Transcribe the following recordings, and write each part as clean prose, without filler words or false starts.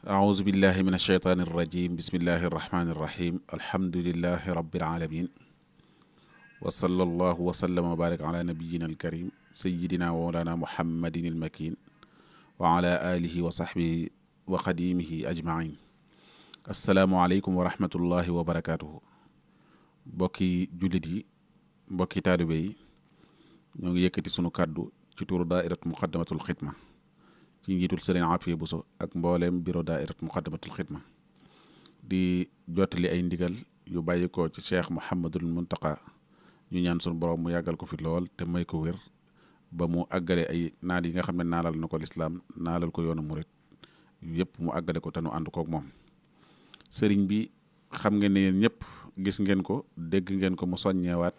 أعوذ بالله من الشيطان الرجيم بسم الله الرحمن الرحيم الحمد لله رب العالمين وصلى الله وسلم وبارك على نبينا الكريم سيدنا ومولانا محمد المكين وعلى آله وصحبه وخديمه أجمعين السلام عليكم ورحمة الله وبركاته بوكي جلدي بوكي تالبي ñoo ngi yëkkati sunu kàddu ci turu daairat muqaddamatul xidma ci njiitul sëriñ Afiya Buso ak mbooleem bureau daairat muqaddamatul xidma di jottali ay ndigal yu bàyyi ko ci cheikh Mouhamadul Muntaqa ñu ñaan sunu borom mu yàggal ko fi lool te may ko wér ba mu àggale ay naal yi nga xam ne naalal na ko lislaam naalal ko yoonu murit yëpp mu àggale ko te nu ànd koog moom sëriñ bi xam ngeen ne yéen ñëpp gis ngeen ko dégg ngeen ko mu soññeewaat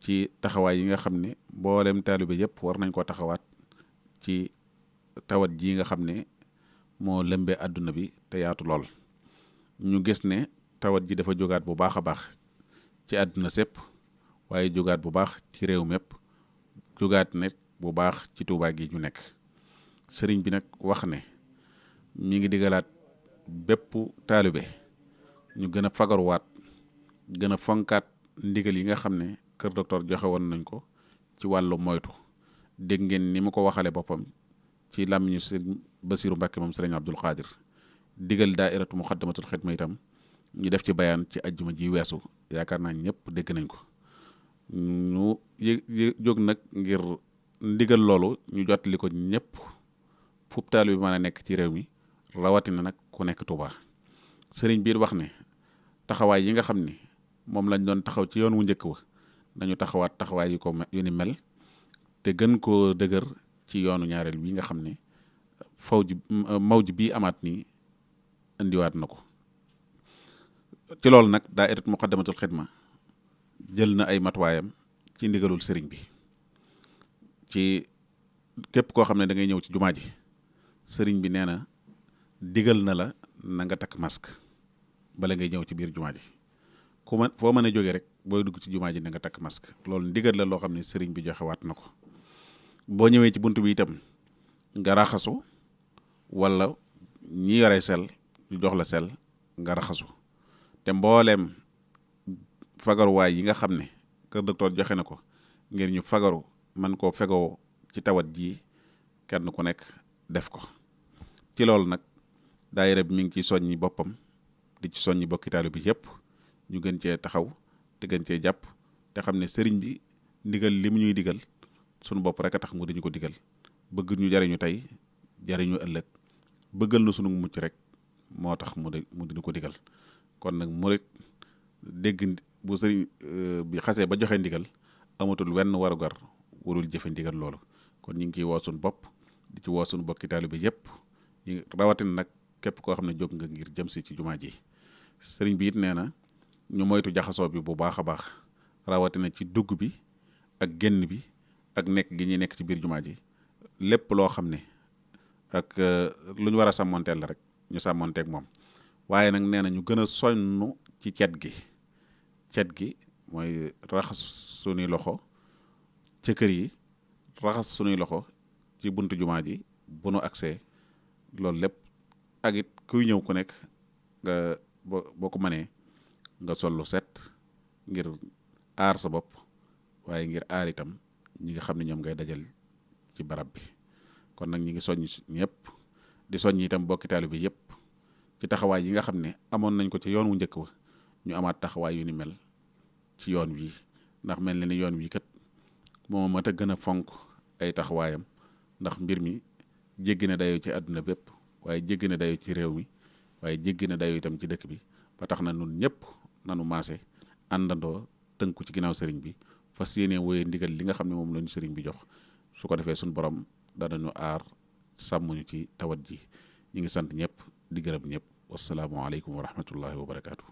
ci taxawaay yi nga xam ne mboolem taalibe yëpp war nañ koo taxawaat ci tawat ji nga xam ne moo lëmbee àdduna bi te yaatu lool ñu gis ne tawat ji dafa jógaat bu baax a baax ci àdduna sépp waaye jógaat bu baax ci réew mépp jógaat ne bu baax ci Tuubaa gi ñu nekk sëriñ bi nag wax ne mi ngi digalaat bépp taalibe ñu gën a fagaruwaat gën a fonkaat ndigal yi nga xam ne kër docteur joxe woon nañ ko ci wàllu moytu dégg ngeen ni mu ko waxale boppam ci làmmiñu sëriñ Basiru Mbàkke moom sëriñ Abdul Xaadir digal daairatu muqaddamatul xidma itam ñu def ci bayaan ci ajjuma ji weesu yaakaar naa ñëpp dégg nañ ko ñu jóg nag ngir ndigal loolu ñu jottali ko ñëpp fub taalibe bi mën a nekk ci réew mi rawatina nag ku nekk Tuubaa sëriñ biir wax ne taxawaay yi nga xam ni moom lañ doon taxaw ci yoon wu njëkk wa nañu taxawaat taxawaay yi ko yu ni mel te gën koo dëgër ci yoonu ñaareel bi nga xam ne mawj bii amaat nii indiwaat na ko ci loolu nag daairat muqaddamatul xidma jël na ay matuwaayam ci ndigalul sëriñ bi ci képp koo xam ne da ngay ñëw ci jumaa ji sëriñ bi nee na digal na la na nga takk masque bala ngay ñëw ci biir jumaa ji foo mën a jógee rek booy dugg ci jumaa ji na nga takk masque loolu ndigal la loo xam ne sëriñ bi joxewaat na ko boo ñëwee ci bunt bi itam nga raxasu wala ñi yore sel ñu jox la sel nga raxasu te mbooleem fagaruwaay yi nga xam ne kër docteur joxe na ko ngir ñu fagaru man koo fegoo ci tawat ji kenn ku nekk def ko ci loolu nag daayira bi mi ngi ciy soññi boppam di ci soññi bokki taalibe bi yëpp ñu gën cee taxaw te gën cee jàpp te xam ne sëriñ bi ndigal li mu ñuy digal sunu bopp rek a tax mu dañu ko digal bëgg ñu jariñu tey jariñu ëllëg bëggal na sunu mucc rek moo tax mu diñu ko digal kon nag murit dégg bu sëriñ bi xasee ba joxe ndigal amatul wenn warugar warul jëfe ndigal loolu kon ñu ngi ciy woo sunu bopp di ci woo sunu bokki taalibe bi yëpp rawatina nag képp koo xam ne jóg nga ngir jëm si ci jumaa ji sëriñ bi it nee na ñu moytu jaxasoo bi bu baax a baax rawatina ci dugg bi ak génn bi ak nekk gi ñuy nekk ci biir jumaa ji lépp loo xam ne ak lu ñu war a sàmmonteel la rek ñu sàmmonteeg moom waaye nag nee na ñu gën a sonn ci cet gi mooy raxas sunuy loxo ci kër yi raxas sunuy loxo ci buntu jumaa ji bu nu agsee loolu lépp ak it kuy ñëw ku nekk nga boo ko mënee nga sol lu set ngir aar sa bopp waaye ngir aar itam ñi nga xam ne ñoom ngay dajal ci barab bi kon nag ñi ngi soññ ñëpp di soññ itam bokki taalibe bi yëpp ci taxawaay yi nga xam ne amoon nañ ko ci yoon wu njëkk wa ñu amaat taxawaay yu ni mel ci yoon wi ndax mel na ni yoon wi kat moom mat a gën a fonk ay taxawaayam ndax mbir mi jéggi na dayoo ci àdduna bépp waaye jéggi na dayoo ci réew mi waaye jéggi na dayoo itam ci dëkk bi ba tax na nun ñëpp nanu maase àndandoo tënku ci ginnaaw sëriñ bi fas yéene wooyee ndigal li nga xam ne moom lañu sëriñ bi jox su ko defee suñu borom danañu aar sàmmuñu ci tawat ji ñi ngi sant ñëpp di gërëm ñëpp wasalaamualeykum wa rahmatullahi wa barakaatu.